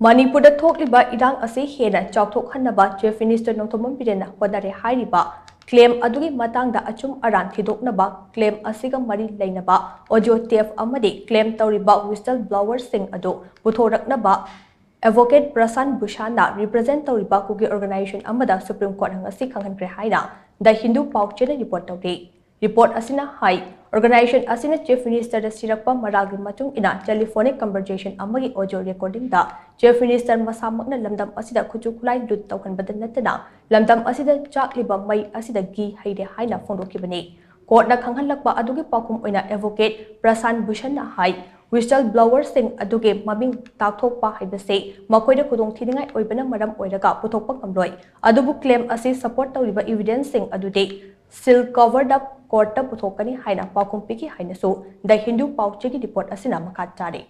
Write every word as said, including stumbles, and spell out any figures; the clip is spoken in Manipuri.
ꯃꯅꯤꯄꯨꯔꯗ ꯊꯣꯛꯂꯤꯕ ꯏꯔꯥꯡ ꯑꯁꯤ ꯍꯦꯟꯅ ꯆꯥꯎꯊꯣꯛꯍꯟꯅꯕ Chief Minister ꯅꯣꯡꯊꯣꯝꯕꯝ ꯕꯤꯔꯦꯟꯅ ꯍꯣꯠꯅꯔꯦ ꯍꯥꯏꯔꯤꯕ claim ꯑꯗꯨꯒꯤ ꯃꯇꯥꯡꯗ ꯑꯆꯨꯝ ꯑꯔꯥꯟ ꯊꯤꯗꯣꯛꯅꯕ claim ꯑꯁꯤꯒ ꯃꯔꯤ ꯂꯩꯅꯕ audio tape ꯑꯃꯗꯤ claim ꯇꯧꯔꯤꯕ whistle blower ꯁꯤꯡ ꯑꯗꯨ ꯄꯨꯊꯣꯔꯛꯅꯕ Advocate ꯄ꯭ꯔꯁꯥꯟ ꯚꯨꯁꯥꯟꯅ represent ꯇꯧꯔꯤꯕ ꯀꯨꯀꯤ organization ꯑꯃꯗ Supreme Court ꯅ ꯉꯁꯤ ꯈꯪꯍꯟꯈ꯭ꯔꯦ ꯍꯥꯏꯅ The Hindu ꯄꯥꯎꯆꯦꯅ report ꯇꯧꯔꯤ꯫ Report ꯑꯁꯤꯅ ꯍꯥꯏ, organization ꯑꯁꯤꯅ Chief Minister ꯗ ꯁꯤꯔꯛꯄ ꯃꯔꯥꯜꯒꯤ ꯃꯇꯨꯡ ꯏꯟꯅ telephonic conversation ꯑꯃꯒꯤ audio recording ꯗ Chief Minister ꯃꯁꯥꯃꯛꯅ ꯂꯝꯗꯝ ꯑꯁꯤꯗ ꯈꯨꯠꯁꯨ ꯈꯨꯠꯂꯥꯏ ꯂꯨꯠ ꯇꯧꯍꯟꯕꯗ ꯅꯠꯇꯅ ꯂꯝꯗꯝ ꯑꯁꯤꯗ ꯆꯥꯛꯂꯤꯕ ꯃꯩ ꯑꯁꯤꯗ ꯘꯤ ꯍꯩꯔꯦ ꯍꯥꯏꯅ ꯐꯣꯡꯗꯣꯛꯈꯤꯕꯅꯤ꯫ Court ꯅ ꯈꯪꯍꯜꯂꯛꯄ ꯑꯗꯨꯒꯤ ꯄꯥꯎꯈꯨꯝ ꯑꯣꯏꯅ Advocate ꯄ꯭ꯔꯁꯥꯟ ꯚꯨꯁꯟꯅ ꯍꯥꯏ, whistle blower ꯁꯤꯡ ꯑꯗꯨꯒꯤ ꯃꯃꯤꯡ ꯇꯥꯛꯊꯣꯛꯄ ꯍꯥꯏꯕꯁꯤ ꯃꯈꯣꯏꯗ ꯈꯨꯗꯣꯡꯊꯤꯅꯤꯡꯉꯥꯏ ꯑꯣꯏꯕꯅ ꯃꯔꯝ ꯑꯣꯏꯔꯒ ꯄꯨꯊꯣꯛꯄ ꯉꯝꯂꯣꯏ꯫ ꯑꯗꯨꯕꯨ claim ꯑꯁꯤ support ꯇꯧꯔꯤꯕ evidence ꯁꯤꯡ ꯑꯗꯨꯗꯤ sealed covered up court ꯇ ꯄꯨꯊꯣꯛꯀꯅꯤ ꯍꯥꯏꯅ ꯄꯥꯎꯈꯨꯝ ꯄꯤꯈꯤ ꯍꯥꯏꯅꯁꯨ The Hindu ꯄꯥꯎꯆꯦꯒꯤ report ꯑꯁꯤꯅ ꯃꯈꯥ ꯇꯥꯔꯤ꯫